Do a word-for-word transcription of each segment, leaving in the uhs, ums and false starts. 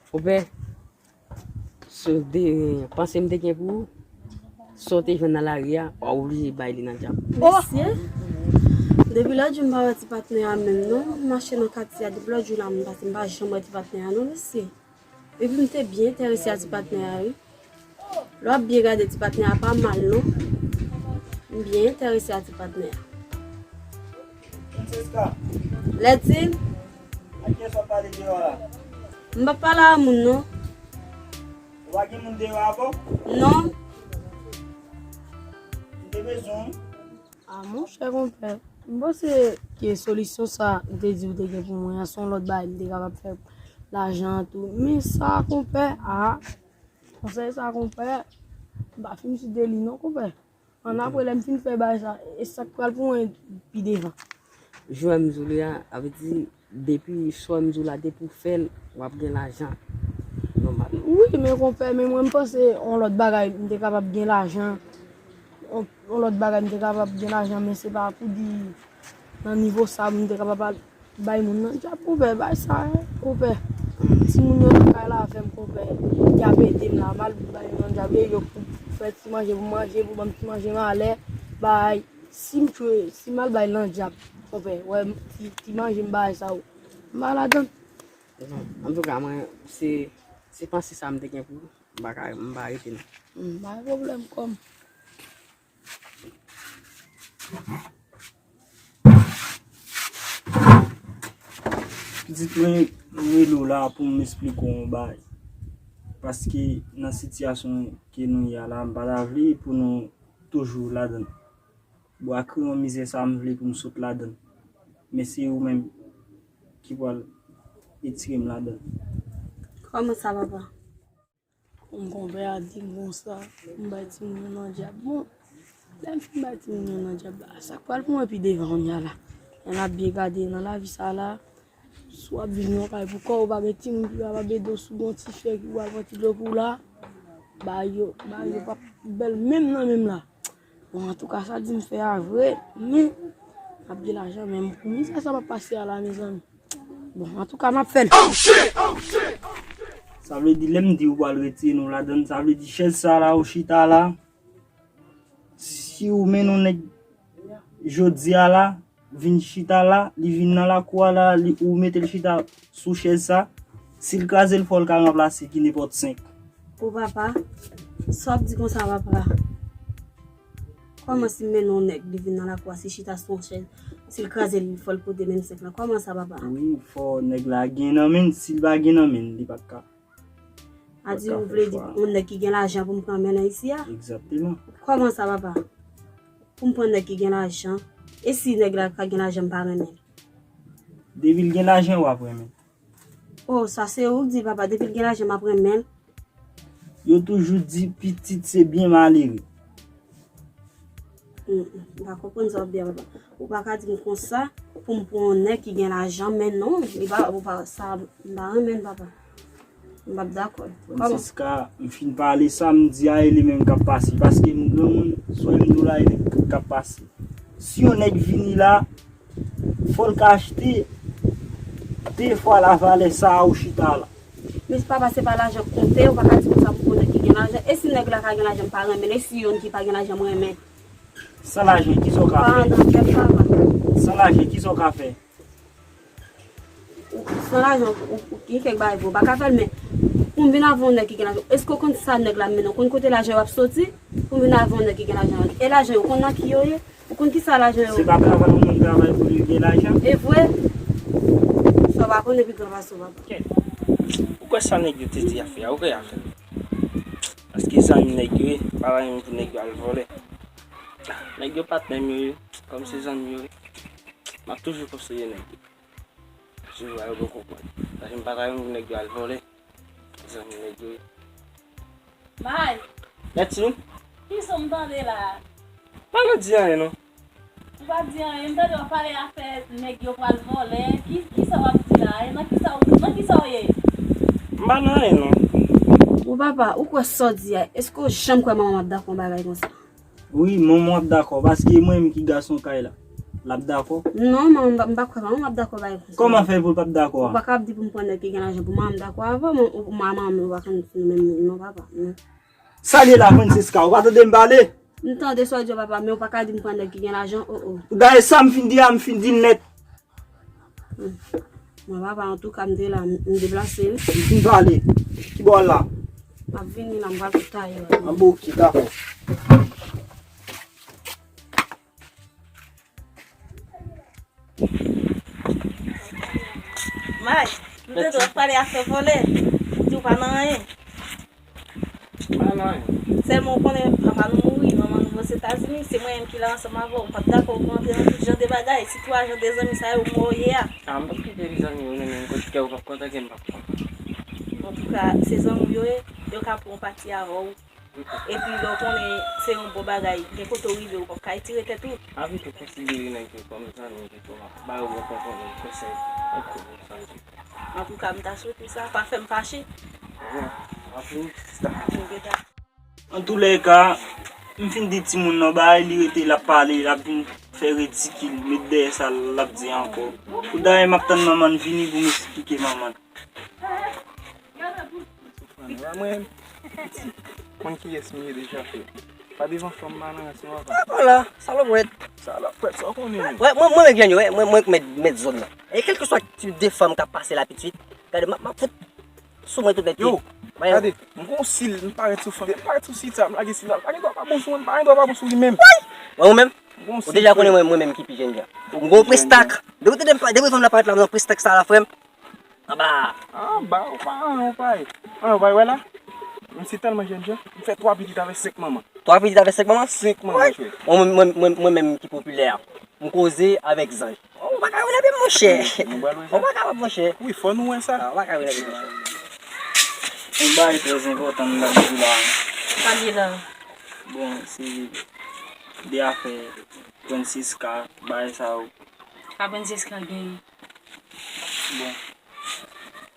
Konpè, sou de panse m te gen pou ou, sa w te jwenn nan lari a, w ap oblije bay li nan djab. Oh! Mesye, depi lòt jou m pa wè ti patnè a menm non, m mache nan katye a, depi lòt jou la m pase, m pa janm wè ti patnè a non, mesye. Epi m te byen enterese a ti patnè a, wi. Lè w ap byen gade, ti patnè a pa mal, non. M byen enterese a ti patnè a. Francesca. Lètin. Ak kiyès w ap pale deyò a la? M p ap pale a moun, non. Ou pa gen moun deyò avè w? Non. M te bezwen w. A monchè konpè, m panse ke solisyon sa m te di w te gen pou mwen an, se yon lòt bagay m te kapab fè lajan an tou. Men sa konpè, a, konsèy sa konpè, m pa fin site li non konpè. Annapre lè m fin fè bagay sa, e sa k pral pou mwen pi devan. Jwè m di w li a, sa vle di, depi sa m di w la, depi w fè l, w ap gen lajan. Nòmal. Wi, men konpè, men mwen m panse yon lòt bagay, m te kapab gen lajan. Yon, yon lòt bagay, m te kapab gen lajan, men se pa pou di nan nivo sa, m te kapab al bay moun nan djab, konpè, bay sa, konpè. Timoun yo nan kay la avè m, konpè. Y ap ede m la, m al bay yo nan djab, yo pou fè ti manje pou m manje, pou ban m ti manje malè, bay. Si m tchwe, si m al bay nan djab, konpè, wè, ti, ti manje m bay sa yo. M pa ladan. Non, antouka, mwen, se, se panse sa m te gen pou ou. M pa ka, m pa rete non. Hmm, pa gen pwoblèm, kòm. Pitit mwen, m rele w la pou m esplike w yon bagay. Paske nan sitiyasyon ke nou ye a la, m pa ta vle pou nou toujou ladan l. Bwa kreyon mizè sa a, m vle pou m sot ladan l. Men se ou menm ki pral retire m ladan l. Kòman sa, papa? Kòm konpè a di m konsa, m bay timoun yo nan djab. Bon, lè m fin bay timoun yo nan djab la, sa k pral pou mwen pi devan kounye a la? Lè n ap byen gade nan lavi sa la, si w ap viv nan yon kay pou kò w, ou pa gen timoun ki kapab ede w, si w gen yon ti frè ki pral pran ti dlo pou w la, bay yo, bay yo p ap bèl menm nan menm la. Bon, antouka, sa di m fè a vre, men, m ap gen lajan, men pou mizè sa m ap pase a la, mezanmi. Bon, antouka, n ap fè l. Sa vle di, lè m di ou pral retire nou ladan l, sa vle di chèz sa la ou chita la, si ou mennen yon nèg jodi a la, vin chita la, li vin nan lakou a la, li, ou mete l chita sou chèz sa, si l kraze l fò l ka ranplase ki nenpòt senk. O papa, sa w ap di konsa, papa? Kòman si m mennen yon nèg, li vin nan lakou a, si chita sou yon chèz, si l kraze l, fò l pote menm senk lan? Kòman sa, papa? Wi, fò nèg la gen nan men l, si l pa gen nan men l, li p ap ka. A di, ou vle di yon nèg ki gen lajan pou m pran mennen isi a? Egzakteman. Kòman sa, papa? Pou m pran nèg ki gen lajan? E si nèg la ka gen lajan, m pa renmen l? Depi l gen lajan, w ap renmen l. Oh, sa se ou k di, papa. Depi l gen lajan, m ap renmen l. Yo toujou di pitit se byen malere. Mm, mm, m pa konprann sa w ap di a, papa. Ou pa ka di m konsa pou m pran yon nèg ki gen lajan, men non, li pa, ou pa, sa, m pa renmen l, papa. M p ap dakò. Kòman? Francisca, m fin pale sa, m di a e li menm k ap pase. Paske m granmoun, swa m di w la, e li k ap pase. Si yon nèg vini la, fò l ka achte de fwa lavalè sa a ou chita la. Men papa, se pa lajan k konte, ou pa ka di konsa pou yon nèg ki gen lajan. E si nèg la ka gen lajan, m pa renmen l. E si youn ki pa gen lajan, m renmen? San lajan, kisa w ka fè? Pa antre nan tèt, papa. San lajan, kisa w ka fè? Ou, san lajan, ou, ou gen kèk bagay pou ou pa ka fè l, men pou m vin avè yon nèg ki gen lajan, èske w konn sa nèg la mennen? Ou konn kote lajan yo ap soti? Pou m vin avè yon nèg ki gen lajan, e lajan yo, ou konn nan ki yo ye? Ou konn kisa lajan yo? Se pa travay yon moun travay pou li gen lajan? E vre? Sa w pa konnen pi gran pase w, papa. Ou kwè sa nèg yo te di a fè a, ou kwè a fè? Paske zanmi nèg yo ye, pa renmen pou nèg yo al vòlè. Nèg yo patnè m yo ye, kòm se zanmi yo ye, m ap toujou konseye nèg yo. Toujou ba yo bon konprann. Paske m pa ta renmen pou nèg yo al vòlè. Zanmi nèg yo ye. May! Lèt sou? Kisa m tande la? Pa nan di anyen non. Ou pa di anyen, m tande w ap pale afè nèg yo pral vòlè. Ki, kisa w ap di la? E nan kisa w, nan kisa w ye? M pa nan anyen non. Bon papa, ou kwè sa w di a? Èske w janm kwè manman w ap dakò yon bagay konsa? Wi, manman w ap dakò, paske mwen menm ki gason kay la. L ap dakò? Non, manman m pa, m pa kwè manman m ap dakò bagay konsa. Kòman fè pou l p ap dakò a? Ou pa ka ap di pou m pran nèg ki gen lajan pou manman m dakò avè w, ou manman m ou pa konn menm non papa, non. Sa l ye la, Francisca, ou pa tande m pale? M tande sa w di a papa, men ou pa ka di m pran nèg ki gen lajan, oh, oh. Dayè sa m fin di a, m fin di l nèt. Hmm. Mwen papa, antouka, m te la, m, m deplase wi. M fin pale. Ki bò w al la? M ap vini la, m pral sou tayè. An bon, oke, dakò. May, m te dwe pale afè vòlè. Di w pa nan anyen. Pa nan anyen. Sèlman w konnen papa nou mouri, manman nou Ozetazini, se mwen menm ki la ansanm avè w. M p ap dakò pou antre nan tout jan de bagay, sitou ajan de zanmi sa yo mwen w ye a. A, m p ap kite zanmi yo mennen m kot kè w p ap kontan ke m p ap kontan. Antouka, se zanmi w yo ye, yo ka pran yon pati avè w. Epi lè w konnen se yon bon bagay, gen kote w rive, ou p ap ka etire tèt ou. Avè tou konsidere nèg yo kòm zanmi pito, ba yo bon konprann konsèy, ok, bon zanmi. Antouka, m ta swete sa, pa fè m fache. Bon, anpil, sista. Ok, dakò. Antoulèka, m fin di timoun nan bagay, li rete l ap pale, l ap vin fè redikil, met dèyè sa l ap di ankò. Pou dayè, m ap tann manman l vini pou m esplike manman l. Mwen, mwen, pitit, konn kiyès m ye deja, frè. Pa devan fanm pa nan rans non, papa. Vwala, salopwèt. Salopwèt, sa w konnen menm? Wè, mwen, mwen, mwen, mwen, mwen, mwen, mèt, mèt zòn nan. E kèlkeswa tip de fanm k ap pase la, pitit, gade, m ap, m ap fout sou mwen tout nèt. Yo, gade, m gon sil, m parèt sou fanm, m parèt sou sil sa, m lage sil la, m pa gen dwa pa bon sou mwen, m pa gen dwa pa bon sou li menm. Mwen, ou menm? Ou deja konnen mwen, mwen menm ki pi jènjan. M gon prestak. Depi w tande m pa, depi fanm nan parèt la, m nan prestak sa la, frè m. Anba. Anba, ou pa, ou pa, ou pa wè la? M se tèlman jènjan, m fè twa pitit avè senk manman. Twa pitit avè senk manman? Senk manman, frè. Mwen, mwen, mwen, mwen menm ki popilè a. M koze avèk zanj. Ou pa ka rele m monchè. Ou pa ka, monchè. Wi, fò nou wè sa. Ou pa ka rele m monchè. Yon bagay trè enpòtan m t ap di la. Sa l ye la? Bon, se de afè Francisca, bagay sa yo. Ka Francisca gen? Bon.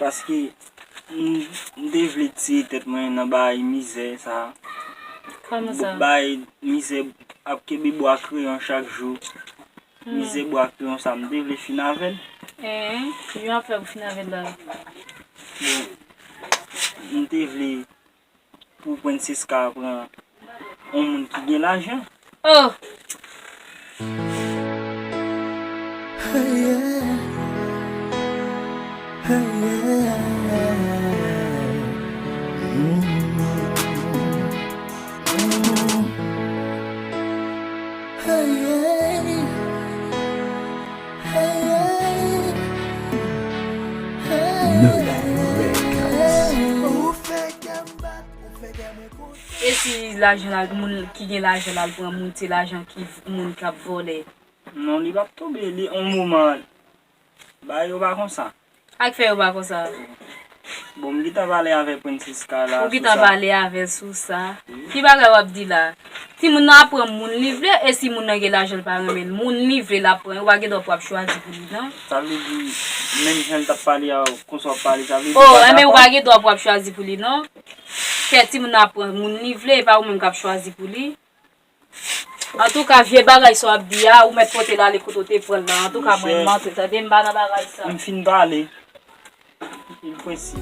Paske m, m te vle tire tèt mwen nan bagay mizè sa. Kòman sa? Bagay mizè ap kenbe bwa kreyon chak jou. Hmm. Mizè bwa kreyon sa, m te vle fin avè l. Hein, ki jan w ap fè pou fin avè l la? Bon, m te vle pou Francisca pran yon moun ki gen lajan. Oh! Hey, hey, hey, hey. Nolan Records. E si lajan la, moun ki gen lajan la, l pran moun, se lajan ki moun k ap vòlè. Non, li p ap tonbe, li, yon moman, bagay yo pa konsa. Ak fè yo pa konsa. Bon, m gentan pale avè Francisca la. Ou gentan pale avè l sou sa. Wi. Ki bagay w ap di la? Timoun nan ap pran moun li vle, e si moun nan gen lajan l pa renmen l, moun li vle l ap pran, ou pa gen dwa pou w ap chwazi pou li, non. Sa vle di, menm jan l t ap pale a, konsa w ap pale, sa vle di, oh, enben, ou pa gen dwa pou w ap chwazi pou li, non. Kè timoun nan ap pran moun li vle, e pa ou menm k ap chwazi pou li. Antouka, vye bagay sa w ap di a, ou mèt pote l ale kote w te pran l lan. Antouka, mwen, m antre, tande, m pa nan bagay sa. M fin pale. Li prensip.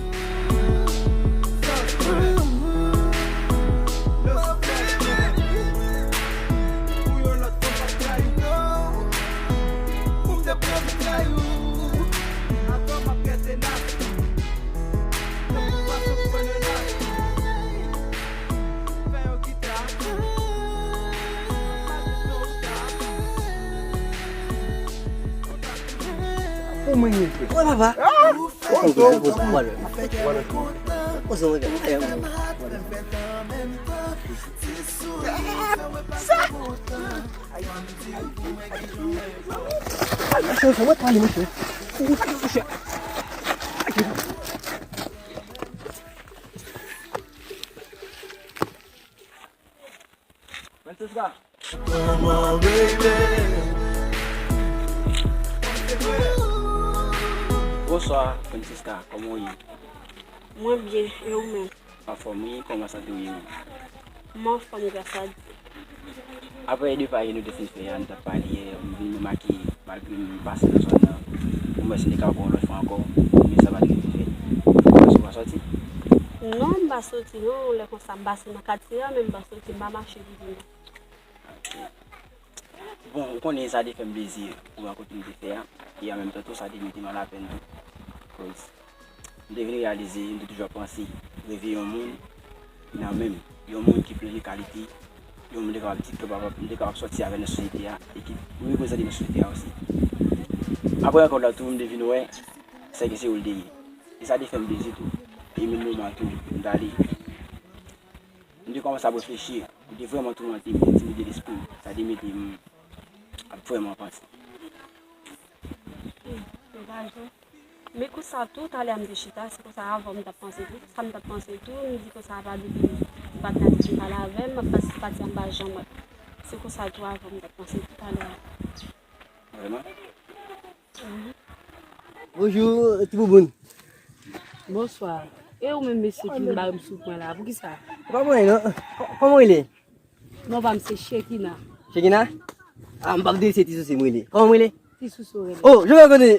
Pou mwen, mwen. Wè, papa. Ah! Poze, poze, poze. Poze, mwen. Mesye, mesye, mwen pale, mesye. Ou pale, mesye. Francisca. Bonswa, Francisca. Kòman w ye? Mwen byen, e ou menm? Anfòm wi, kòman sante w ye menm? M anfòm, gras a Dye. Apre de pale nou te fin fè a, nou t ap pale yè, m vin remake, malgre m pase nan zòn nan, m wè si m te ka wè w lòt fwa ankò, men sa pa t rive fèt. Ou panse w pa sòti? Non, m pa sòti non, lè konsa m pase nan katye a, men m pa sòti, m pa mache pou vin la. Ok. Bon, ou konnen sa te fè m plezi pou rankontre nou te fè a, e an menm tan tou sa te mete m alapèn tou. Koz m te vin reyalize, m te toujou ap panse, reve yon moun nan men m, yon moun ki plen de kalite, yon moun m te kapab di, kapab, m te kapab sòti avè nan sosyete a, e ki reprezante nan sosyete a osi. Apre rankont la tou, m te vin wè, sèke se ou l te ye. E sa te fè m plezi tou. E menm moman tou, m t ale. M te kòmanse ap reflechi, m te vrèman toumante, m te entimide lespri m. Sa te mete m ap vrèman panse. Men konsa tou, talè a m te chita, se konsa avan m t ap panse tou. Sa m t ap panse tou, m di konsa apa depi m pa t nan pale avè m, m ap pase pati a m pa janm wè. Se konsa tou avan m t ap panse tou talè a. Vrèman? Bonjou, ti bouboun. Bonswa. E ou menm mesye ki vin bare m sou pwen la, poukisa? Pa mwen non. Kò-, kòman w rele? Non pa m se Shekina. Shekina? Ah, m p ap di se Ti Sousi m rele. Kòman m rele? Ti Sousi w rele. Oh, je reconnais.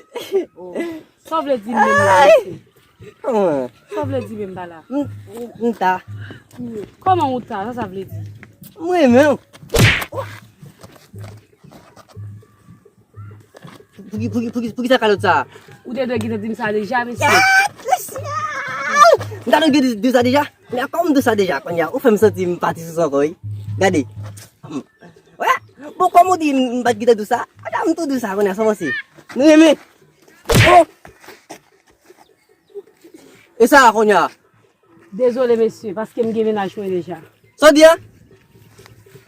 Oh. Sa w vle di menm la, mesye? Kòman? Sa w vle di menm pa la? M, m, m ta. Kòman ou ta? Sa sa vle di? M renmen w. Pouki, pouki, pouki, pouki sa kalòt sa? Ou te dwe gentan di m sa deja, mesye. M ta dwe gentan di w sa deja. Men kòm m di w sa deja, kounye a, ou fè m santi m pa Ti Sousi ankò, wi. Gade. Wè. Bon, kòm ou di m pa t gentan di w sa, kounye a m tou di w sa, kounye a, sa panse. Nou renmen. Oh! E sa a, kounye a? Dezole, mesye, paske m gen mennaj mwen deja. Sa w di a?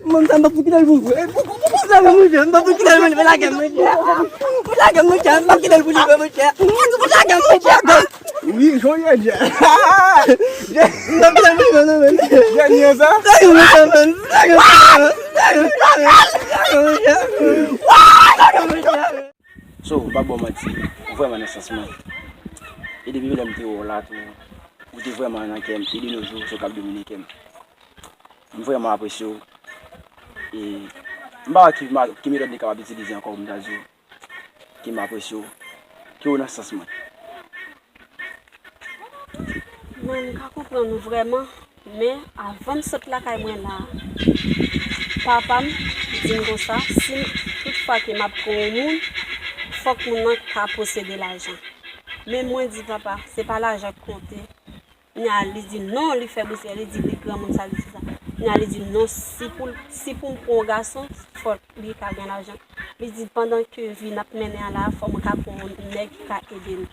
Mwen, sa m p ap fout kite l pou ou. E, pou, pou, pou, pou, sa, monchè, m p ap fout kite l pou li, men lage m, monchè. Pou lage m, monchè, m p ap kite l pou li, monchè. Pou lage m, monchè. Wi, Jonyè, Jè. M p ap kite l pou li, non, men. Jè, ni sa? Lage m, monchè, men. Lage m, monchè, men. Lage m, monchè. So, m p ap ba w manti, ou vrèman nan sans mwen. E depi lè m te wè w la tou, ou te vrèman nan kè m, e de nos jours, se w k ap domine kè m. M vrèman apresye w. E m pa wè ki ma-, ki metòd li kapab itilize ankò pou m ta di w ke m apresye w, ke w nan sans mwen. Men m ka konprann ou vrèman, men avan m sot lakay mwen la a, papa m di m konsa, si m, tout fwa ke m ap pran yon moun, fòk moun nan ka posede lajan. Men mwen di papa, se pa lajan k konte. Kounye a, li di non, li fè bouch li, li di li granmoun sa, li di sa. Kounye a li di non, si pou, si pou m pran yon gason, fòk li ka gen lajan. Li di pandan ke vi n ap mennen an la, fò mwen ka pran yon nèg ki ka ede nou.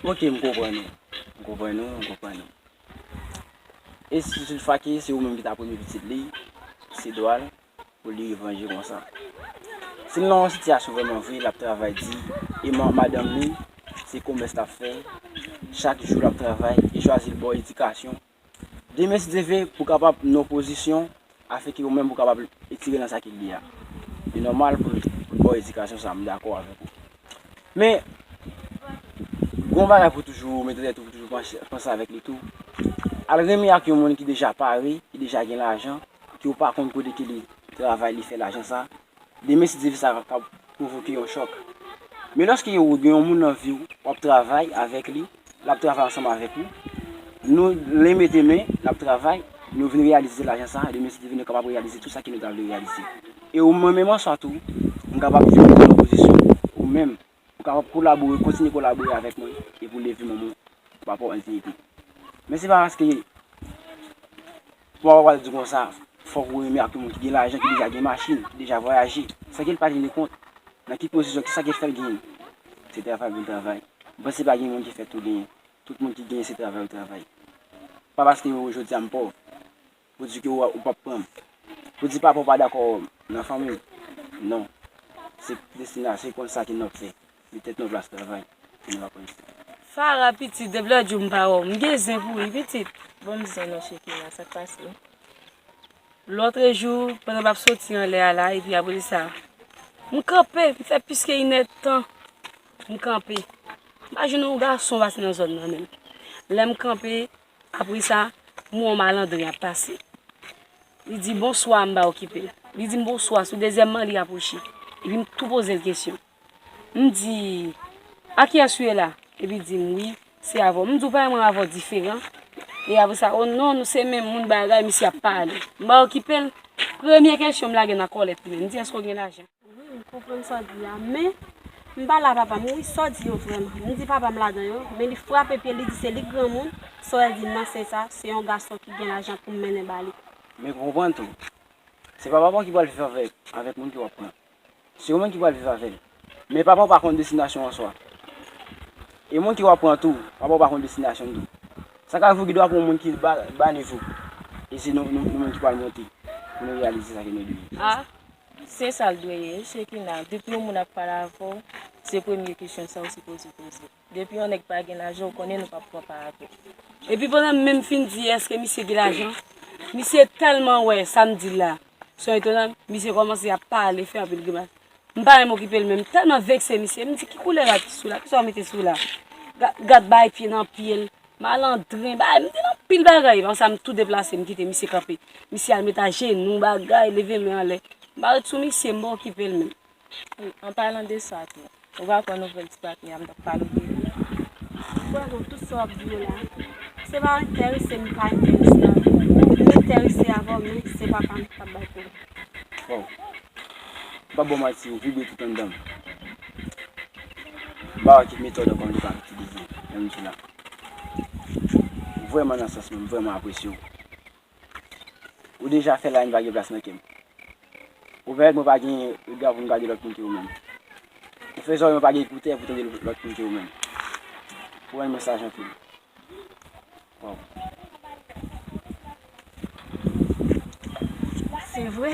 Ok, m konprann ou. M konprann ou, m konprann ou. E si toutfwa ke se ou menm ki ta premye pitit li, se dwa l pou li revanje konsa. Si l nan yon sitiyasyon vrèman vre, l ap travay di, e ma-, madanm li, se komès l ap fè, chak jou l ap travay, e chwazi l ba w edikasyon. Demen, si Dye vle, pou w kapab nan yon pozisyon, afin ke ou menm ou kapab etire nan sa ki li a. Li nòmal pou l, pou l ba w edikasyon sa, m dakò avèk ou. Men, gon bagay pou toujou mete tèt ou, pou toujou panse, panse avèk li tou. Al renmen ak yon moun ki deja pare, ki deja gen lajan, ke w pa konn kote ke li travay, li fè lajan sa. Demen, si Dye vle, sa ka pwovoke yon chòk. Men lòske ou gen yon moun nan vi w, w ap travay avèk li, l ap travay ansanm avèk ou, nou, len mete men, n ap travay, nou vin reyalize lajan sa, demen, si Dye vle, nou kapab reyalize tout sa ke nou ta vle reyalize. E ou mwen menm an swa tou, m kapab vin nan pozisyon ou menm, ou kapab kolabore, kontinye kolabore avèk mwen, e pou leve manman w pa pò an diyite. Men se pa paske Bon, w ap pral di konsa, fòk ou renmen ak yon moun ki gen lajan, ki deja gen machin, ki deja vwayaje, san ke l pa teni kont nan ki pozisyon, kisa ki fè l genyen. Se travay pou l travay. M panse pa gen moun ki fè tou genyen. Tout moun ki genyen, se travay yo travay. Pa paske yo, jodi a, m pòv, pou di ke w, ou p ap pran m. Pou di papa w pa dakò nan fanmi w. Non. Se destinasyon, se konn sa ke n ap fè. Li tèt nan plas travay, pou nou pa pran isit. Farah, pitit, depi lòt jou m pa wè w, m gen zen pou ri, pitit. Ban m zen non, Shekina, sa k pase? Lòtrejou, pandan m ap soti anlè a la, epi apre sa, m kanpe, m fè plis ke inèdtan, m kanpe. M pa jwenn yon gason pase nan zòn nan menm. Lè m kanpe, apre sa, m wè yon malandren ap pase. Li di, "Bonswa," m pa okipe l. Li di m, "Bonswa," sou dezyèmman, li apwoche. Epi m tou poze l kesyon. M di, "A kiyès ou ye la?" Epi l di m, "Wi, se avè w." M di, "Ou pa wè mwen avè w diferan?" E apre sa, "O non, nou se menm moun," bagay, misye ap pale. M pa okipe l. Premye kesyon m lage nan kòlèt li menm. M di, "Èske w gen lajan?" Wi, m konprann sa w di a, men m pale a papa m, wi, sa w di yo vrèman. M di papa m ladan yo, men li frape pye l, li di se li k granmoun, sa w di m nan se sa, se yon gason ki gen lajan pou m mennen ba li. Men konprann tou, se pa papa w ki pral viv avèk, avèk moun ke w ap pran. Se ou menm ki pral viv avè l. Men papa w pa konn destinasyon an swa. E moun ke w ap pran tou, papa w pa konn destinasyon l tou. Sa ka rive w gen dwa pran yon moun ki ba, ba nivo. E se nou, nou, nou menm ki pral monte pou nou reyalize sa ke nou dwe. A, se sa l dwe ye, Shekina. Depi yon moun ap pale avè w, se premye kesyon sa w sipoze poze. Depi yon nèg pa gen lajan, ou konnen nou p ap pran pa avè l. Epi pandan m menm fin di èske misye gen lajan, misye tèlman wè sa m di l la, se yon etonan, misye kòmanse ap pale, fè anpil grimas. M pa menm okipe l menm, m tèlman vekse misye, m di ki koulè rad ki sou la, kisa w mete sou la? Ga-, gad bay pye nan pye l, malandren, bay, m di l anpil bagay, epi sa m tou deplase, m kite misye kanpe. Misye al met ajenou, bagay, leve men anlè. M pa ret sou misye, m pa okipe l menm. Wi, an palan de sa tou, ou pa kwè nouvèl ti patnè a m t ap pale w de li a? Frè, bon, tout sa w ap di yo la, se pa enterese m pa enterese avè w. M enterese avè w, men se papa m k ap bay pwoblèm. Waw. M p ap ba w manti, ou vibre tout anndan m. M pa wè ki metòd ankò m te ka itilize, men m di la. Ou vrèman nan sans mwen, m vrèman apresye w. Ou deja fè la, m pa gen plas nan kè m. Ou pèmèt mwen pa gen rega pou m gade lòt moun ke ou menm. Ou fè zòrèy mwen pa gen ekoutè pou tande lòt moun ke ou menm. Ou rann mwen saj anpil. Waw. Se vre,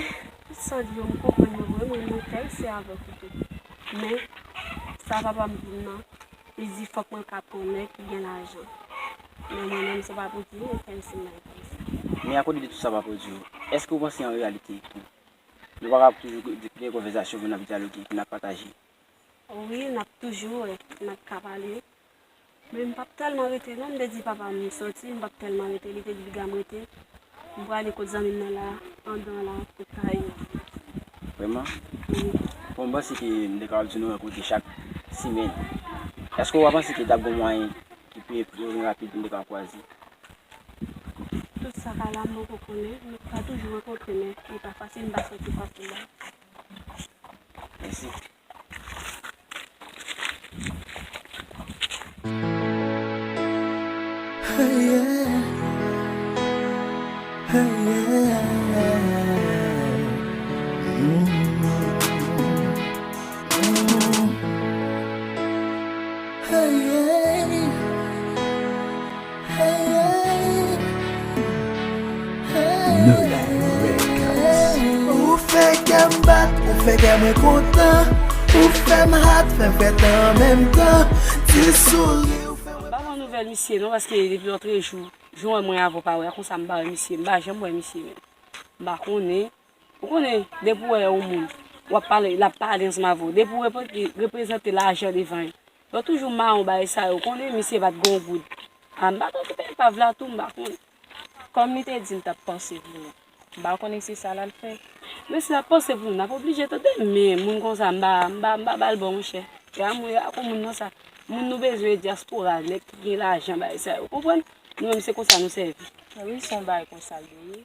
tout sa w di yo, m konprann yo vre, mwen, mwen enterese avè w tou. Men, sa papa m di m nan, li di fòk mwen ka pran yon nèg ki gen lajan. Men mwen menm, se pa pou di m enterese m nan enterese. Men akote de tout sa papa w di yo, èske w panse an reyalite tou, nou pa ka toujou gen konvèsasyon pou n ap dyaloge, pou n ap pataje? Wi, n ap toujou wè, n ap ka pale. Men m p ap tèlman rete non, m te di papa m soti, m p ap tèlman rete, li te di piga m rete. M prale kot zanmi m nan la, anndan la, kot Kayo. Vrèman? Wi. Bon, m panse ke m te kapab di nou rankontre chak semèn. Èske w pa panse ke t ap gen mwayen ki pi, pi rapid pou n te kapab kwaze? Tout sa ka la, m poko konnen. Nou ka toujou rankontre, men li pa fasil, m pa santi fasil la. Mèsi. Fè kè mwen kontan, ou fè m hot, fè m fèt an menm tan. Ti souri ou fè mwen. M pa pran nouvèl misye non, paske depi lòtrejou, jan w wè mwen avè w pa wè, konsa m pa wè misye, m pa janm wè misye menm. M pa konnen. Ou konnen, depi w wè yon moun, w ap pale, l ap pale ansanm avè w. Depi w reprezante lajan devan l, yo toujou mawon bagay sa yo. Ou konnen misye pa t gen yon goud. A, m pa t okipe epav la tou, m pa konnen. Kòm li te di l t ap panse pou nou, m pa konnen si se sa l al fè. Men si l ap panse pou nou, n ap oblije tande. Men moun konsa, m pa, m pa, m pa ba l bon, monchè. E a moun, e a kou moun nan sa. Moun nou bezwen dyaspora, nèg ki gen lajan, bagay sa yo. Konprann? Nou menm se konsa nou sèvi. Wi, se yon bagay konsa l ye, wi.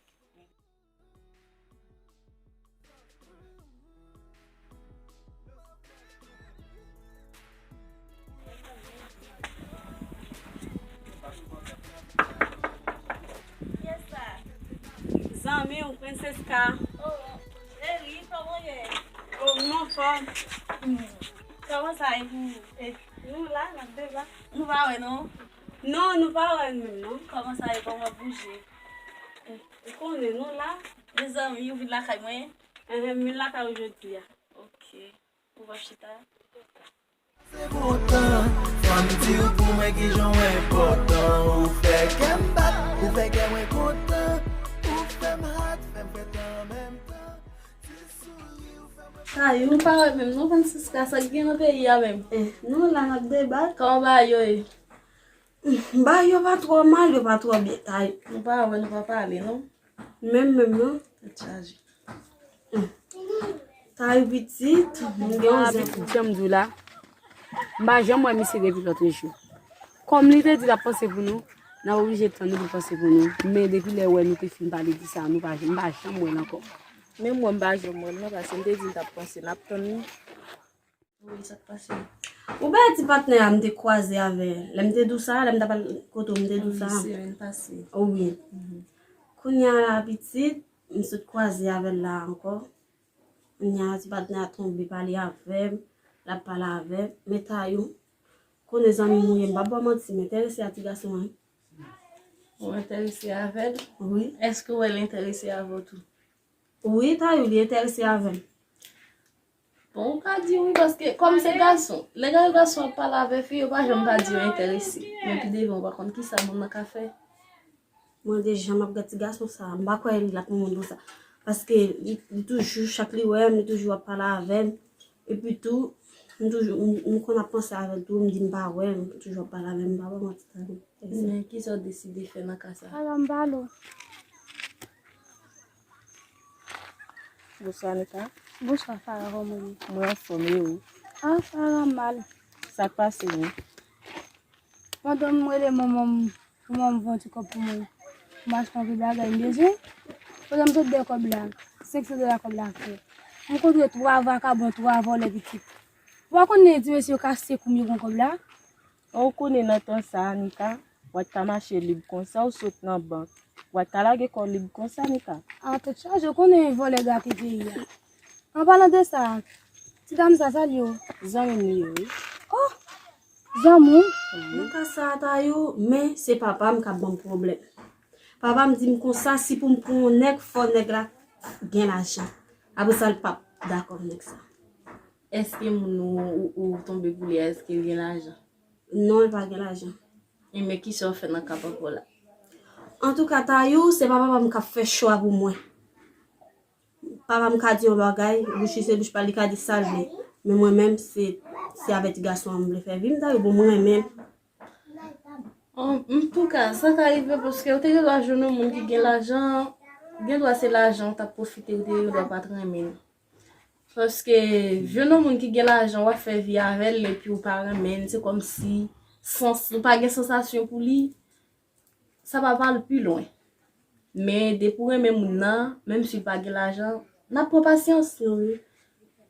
Zanmi w, Princesca. Oh, cheri, kòman w ye? Oh, m anfòm. Kòman sa ye? Eh, nou la, n ap deba. Nou pa wè, non? Non, nou pa wè menm, non. Kòman sa ye? Kòman w ap bouje? Ou konnen, nou la. Mezanmi, ou vin lakay mwen? Enhen, m vin lakay ou jodi a. Ok. Ou va chita. Se kontan, fò m di w pou mwen kijan w enpòtan. Ou fè kè m bat, ou fè kè mwen kontan. Ou fè m hot, fè m fèt an menm tan. Ti souri ou fè mwen. Sa yo, nou pa wè menm, non, Francisca, sa k gen nan peyi a menm? Eh, nou la n ap debat. Kòman bagay yo ye? Bagay yo pa twò mal, yo pa twò byen. Ay. Nou pa wè, nou pa pale, non? Menm, menm, non? Tèt chaje. Tay pitit, m gen yon zen. Janm di w la, m pa janm wè misye depi lòtrejou. Kòm li te di l ap panse pou nou, n ap oblije tann li pou l panse pou nou. Men depi lè wè nou te fin pale di sa, nou pa, m pa janm wè l ankò. Menm mwen, m pa janm wè l non, paske m te di l t ap panse, n ap tann li. Wi, sa k pase? Ou pa wè ti patnè a m te kwaze avè, lè m te di w sa, lè m t ap al kote w, m te di w sa. Wi, semèn pase. Wi. Mhm. Kounye a la, pitit, m sot kwaze avè l la ankò. Kounye a, ti patnè a tonbe pale avè m, l ap pale avè m. Men Tayou, konnen zanmi m ou ye, m p ap ba w manti, m enterese a ti gason an. Ou enterese avè l? Wi. Èske w wè l enterese avè w tou? Wi, Tayou, li enterese avè m. Bon, ou ka di wi, paske kòm se gason, lè gade gason ap pale avè fi, yo pa janm pa di yo enterese. Men pi devan, ou pa konn kisa moun nan ka fè. Mwen deja, m ap gad ti gason sa, m pa kwè l ap yon moun konsa. Paske li, li toujou, chak li wè m, li toujou ap pale avè m. Epi tou, m toujou, m, m konn ap panse avè l tou, m di m pa wè l, m toujou ap pale avè m, m pa wè mwen ti tande. Men kisa w deside fè nan ka sa? Ala m pale w. Bonswa, Nika. Bonswa, Farah, kòman w ye? Mwen anfòm, e ou? Ah, Farah mal. Sa k pase, menm? Pandan m rele manman m, pou manman m voye yon ti kòb pou mwen, pou m achte yon pil bagay m bezwen. Pandan m sot dèyè kòb la, senk san dola kòb la fè. M kontre twa vakabon, twa vòlè pitit. Ou pa konnen ti mesye yo ka sekou m yo pran kòb la? Ou konnen nan tan sa a, Nika, w pa t ka mache lib konsa, ou sot nan bank. W pa t ka lage kò w lib konsa, Nika. A, tèt chaje, ou konnen vòlè gate peyi a. An palan de sa, ti dam sa, sa l ye? Zanmi m li ye, wi. Oh! Zanmi w? Nan ka sa a, Tayou, men se papa m k ap ban m pwoblèm. Papa m di m konsa, si pou m pran yon nèg, fò nèg la gen lajan. Apre sa, l p ap dakò avèk sa. Èske moun ou, ou, ou tonbe pou li a, èske l gen lajan? Non, l pa gen lajan. Enben, kisa w fè nan ka papa w la? Antouka, Tayou, se pa papa m k ap fè chwa pou mwen. Papa m ka di yon bagay, bouch li se bouch pa l, li ka di sa l vle. Men mwen menm, se, se avè ti gason an m vle fè vi m, Tayou, bon, m renmen l. An, antouka, sa ka rive paske ou te gen dwa jwenn yon moun ki gen lajan, gen dwa se lajan w t ap pwofite, ou te gen dwa pa t renmen l. Paske jwenn yon moun ki gen lajan, w ap fè vi avè l, epi ou pa renmen l, se kòmsi sans, ou pa gen sansasyon pou li, sa p ap al pi lwen. Men depi w renmen moun nan, menm si l pa gen lajan, n ap pran pasyans. Wi.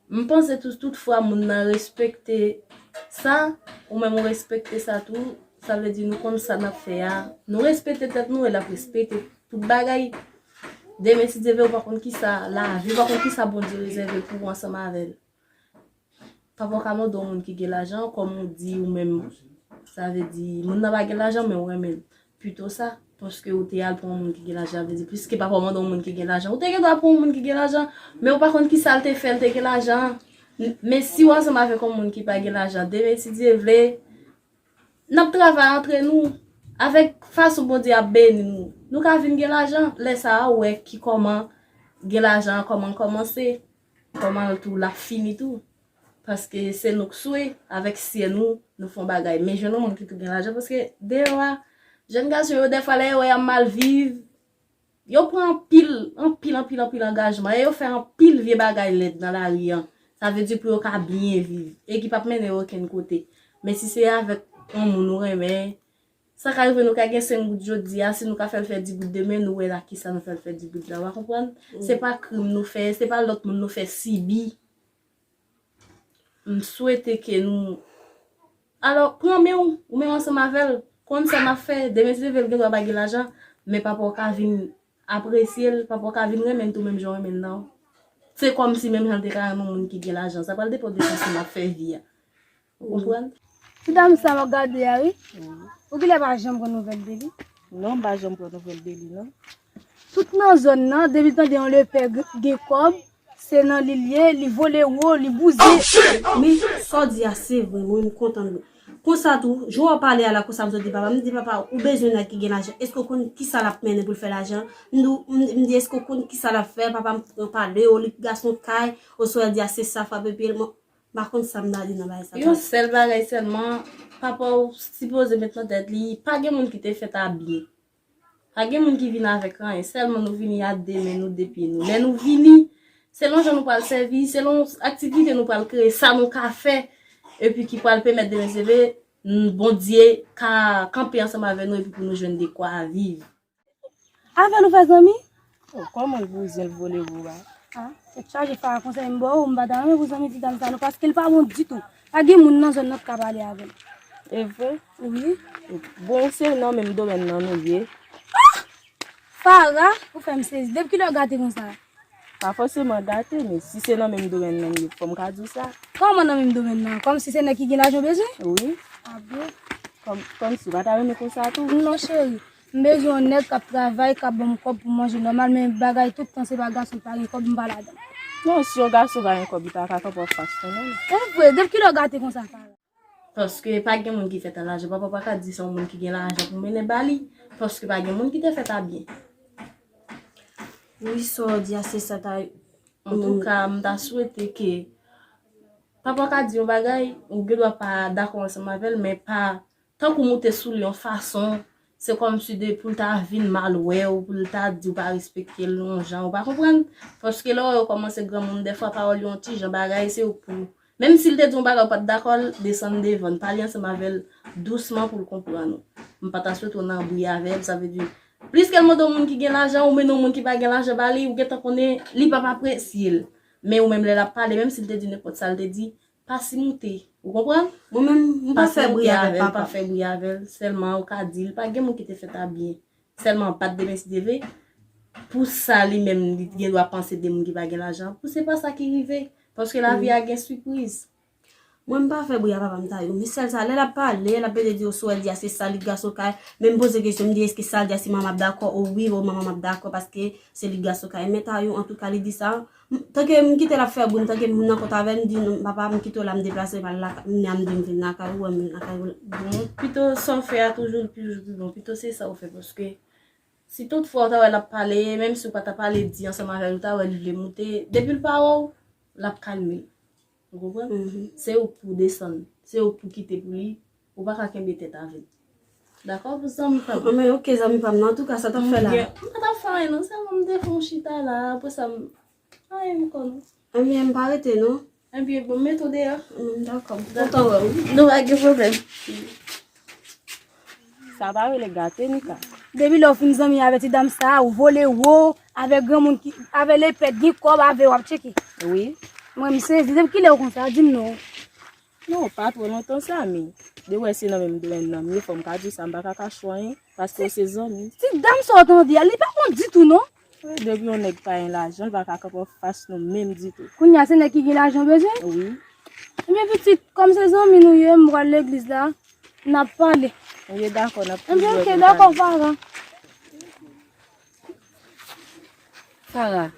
M panse tou, tout fwa moun nan respekte sa, ou menm ou respekte sa tou, sa vle di nou konn sa n ap fè a. Nou respekte tèt nou, e l ap respekte tout bagay. Demen, si Dye vle, ou pa konn kisa lavi, ou pa konn kisa Bondye rezève pou ou ansanm avè l. Papa w ka mande yon moun ki gen lajan, kòm ou di ou menm, sa vle di, moun nan pa gen lajan, men ou renmen l. Pito sa, Paske ou te al pran yon moun ki gen lajan, vle di, piske papa w mande yon moun ki gen lajan, ou te gen dwa pran yon moun ki gen lajan, men ou pa konn ki sa l te fè, l te gen lajan. Men si w ansanm avèk yon moun ki pa gen lajan, demen, si Dye vle, n ap travay antre nou, avèk fason Bondye ap beni nou, nou ka vin gen lajan. Lè sa a, ou wè ki kòman gen lajan an, kòman l kòmanse, kòman l tou, l ap fini tou. Paske se nou k swe avèk sye nou, nou fè yon bagay. Men jwenn yon moun ki tou gen lajan, paske deyò a, jèn gason yo, dèfwa, lè yo wè y ap mal viv, yo pran anpil, anpil, anpil, anpil angajman, e yo fè anpil vye bagay lèd nan lari an. Sa vle di pou yo ka byen viv, e ki p ap mennen yo okenn kote. Men si se avèk yon moun ou renmen, sa ka rive nou ka gen senk goud jodi a, si nou ka fè l fè dis goud demen, nou wè ak kisa nou fè l fè dis goud la, w a konprann? Se pa krim nou fè, se pa lòt moun nou fè sibi. M swete ke nou, alò, pran men w, ou menm ansanm avè l, konn sa n ap fè, demen si Dye vle l gen dwa pa gen lajan, men papa w ka vin apresye l, papa w ka vin renmen l tou menm jan w renmen l nan. Se kòmsi menm jan l te ka renmen yon moun ki gen lajan, sa pral depann de fason n ap fè vi a. Ou konprann? Ti dam sa m ap gade a wi. Ou genlè pa janm pran nouvèl de li? Non, m pa janm pran nouvèl de li, non. Tout nan zòn nan, depi tande yon lepè g- gen kòb, se nan li l ye, li vole wo, li bouze. Men, sa w di a se vre, mwen m kontan wi. Konsa tou, jan w pale a la, konsa m sot di papa, m di papa, ou bezwen nèg ki gen lajan, èske w konn kisa l ap mennen pou l fè lajan? M di, m di, èske w konn kisa l ap fè? Papa m pran pa de yo, li gason kay, oswa l di a se sa frape pye l, mwen, m pa konn sa m ta di nan bagay sa. Yon sèl bagay sèlman, papa w sipoze met nan tèt li, pa gen moun ki te fèt a byen. Pa gen moun ki vin avèk anyen, sèlman nou vini a de men nou, de pye nou. Lè nou vini, selon jan nou pral sèvi, selon aktivite nou pral kreye, sa nou ka fè, epi ki pral pèmèt demen se leve, n- Bondye ka kanpe ansanm avè nou epi pou nou jwenn dekwa viv. Avè l ou fè zanmi? Oh, kòman l bouzen l vole wo a? Ah, tèt chaje, Fara, konsèy m ba w, m pa ta renmen pou zanmi ti dam sa non, paske l pa bon ditou. Pa gen moun nan zòn nan k ka pale avè l. E vre? Wi. Bon, se nan menm domèn nan nou ye. Fara, ou fè m sezi. Depi kilè w gate konsa? Pa fòseman gate, men si se nan menm domèn nan m ye, fò m ka di w sa. Kòman nan menm domèn nan? Kòmsi se nèg ki gen lajan w bezwen? Wi. Ah bon? Kòm, kòmsi w pa ta renmen konsa tou? Non, cheri. M bezwen yon nèg k ap travay, k ap ban m kòb pou m manje nòmal, men bagay tout tan se pa gason pa gen kòb, m pa ladan. Non, si yon gason pa gen kòb, li pa ka kanpe anfas nou, non. E vre, depi kilè w gate konsa, Fara? Paske pa gen moun ki fèt a lajan. Papa pa ka di se yon moun ki gen lajan pou mennen ba li. Paske pa gen moun ki te fèt a byen. Wi, sa w di a, se sa ta. Antouka, m ta swete ke papa ka di yon bagay, ou gen dwa pa dakò ansanm avè l, men pa tankou moute sou li yon fason, se kòmsi de pou l ta vin mal wè w, pou l ta di w pa respekte l yon jan, ou pa konprann? Paske lè w wè yo kòmanse granmoun, dèfwa pawòl yo yon ti jan bagay, se ou k pou Menm si l te di yon bagay ou pa t dakò, l desann devan l, pale ansanm avè l dousman pou l konprann ou. M pa ta swete w nan bri avè l, sa vle di, pliske l mande yon moun ki gen lajan, ou mennen yon moun ki pa gen lajan ba li, ou gentan konnen li p ap apresye l. Men ou menm lè l ap pale, menm si l te di nenpòt sa l te di, pa simoute. Ou konprann? Mwen menm, m pa fè bri avè l, papa. Pa fè bri avè l, sèlman ou ka di l, pa gen moun ki te fèt a byen. Sèlman bat demen si Dye vle, pou sa li menm li gen dwa panse de moun ki pa gen lajan, pou se pa sa ki rive, paske lavi a gen sipriz. Mwen m pa fè bri a papa m Tayou, men sèl sa, lè l ap pale, l ap pede di w si w wè l di a se sa li gason kay, men m poze kesyon, m di èske sa l di a si manman ap dakò, o wi, o manman m ap dakò, paske se li gason kay, men Tayou, antouka, li di sa, M- Tanke m kite l ap fè bri, m tanke m nan kont avè l, m di, "Non, papa, m kite w la, m deplase, m al lakay, m vin lakay ou, m vin lakay ou." Bon, pito sa w fè a toujou, toujou pi bon. Pito se sa w fè, paske si tout fwa w ta wè l ap pale, menm si w pa ta pale di ansanm avè l, ou ta wè li vle moute, depi l pa wè w, l ap kalme. Ou konprann? Se ou k pou desann, se ou k pou kite pou li, ou pa ka kenbe tèt avè l. Dakò pou zanmi pa m? Men oke, zanmi pa m nan, antouka, sa t ap fè la? M pa t ap fè anyen non, sèlman m te fè yon chita la, apre sa, m, anyen ankò non. Ebyen, m pa rete non. Ebyen, bon, m mete w deyò. Dakò, m kontan wè w. Nou pa gen pwoblèm. Sa pa rele gate, Nika. Depi lè w fin zanmi avè ti dam sa, ou vole wo, avè granmoun ki, avè lepèt, gen kòb avè w ap tcheke. Wi. Mwen, m sezi. Depi kilè w konsa? Di m non. Non, pa twò lontan sa, men de wè se nan menm domèn nan m ye, fò m ka di w sa, m pa ka kache w anyen, paske w se zanmi. Ti dam sa w tande a, li pa bon ditou non. Wi, depi yon nèg pa gen lajan, l pa ka kanpe anfas nou menm ditou. Kounye a, se nèg ki gen lajan w bezwen? Wi. Ebyen, pitit, kòm se zanmi nou ye, m pral legliz la, n ap pale. Wi, dakò, n ap toujou wè pou n pale. Ebyen, oke, dakò, paran. Farah,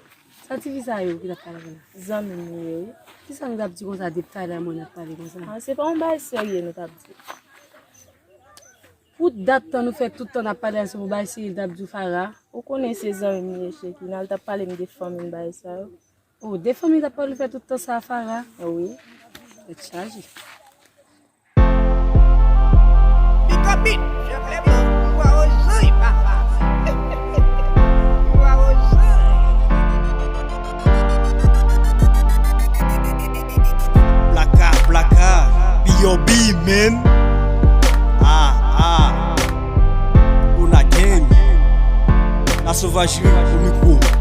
sa tifi sa yo ki t ap pale avè w la? Zanmi m yo ye, wi. Kisa nou t ap di konsa depi talè a mwen n ap pale konsa? Ah, se pa yon bagay serye nou t ap di. Pou dat tan nou fè tout tan n ap pale ansanm, ou bay Cyril t ap di w Farah. Ou konnen se zanmi m li ye, Shekina, l t ap pale m de fanmi m, bagay sa yo. Oh, de fanmi l t ap pale w fè tout tan sa a, Farah? Wi. Tèt chaje. Pick up beat, je plais bien. Wa ozay, papa. Wa ozay. Blaka, blaka, B O B, man. Ah, ah. Ona gang. La sauvagerie au micro.